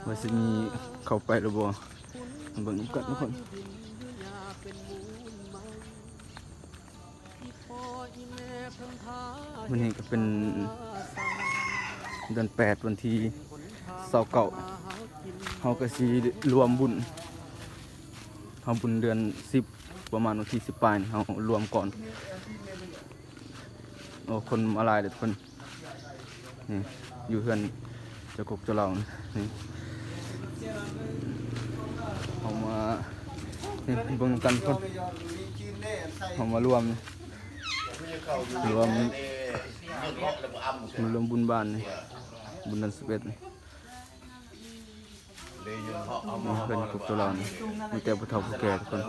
ວ່າຊິມີເຂົ້າໄປຫຼືບໍ່ ມາເບິ່ງນຳກັນທຸກຄົນ. ມື້ນີ້ກໍເປັນເດືອນແປດ ວັນທີຊາວເກົ້າ ເຮົາກໍຊິລວມບຸນ ເຮົາບຸນເດືອນສິບ ປະມານວັນທີສິບປາຍນີ້ ເຮົາລວມກ່ອນ. ໂອ້ ຄົນມາຫຼາຍເດ້ທຸກຄົນ. ນີ້ຢູ່ເຮືອນເຈົ້າກົກເຈົ້າເຫຼົ່ານີ້ ນີ້ເຮົາມາ ນີ້ເບິ່ງນຳກັນທຸກຄົນ. ເຮົາມາລວມ ລວມ ມາລວມບຸນບ້ານນີ້ ບຸນເດືອນສິບເອັດນີ້ ເຮືອນເຈົ້າກົກເຈົ້າເຫຼົ່ານີ້ ມີແຕ່ຜູ້ເຖົ້າຜູ້ແກ່ທຸກຄົນ.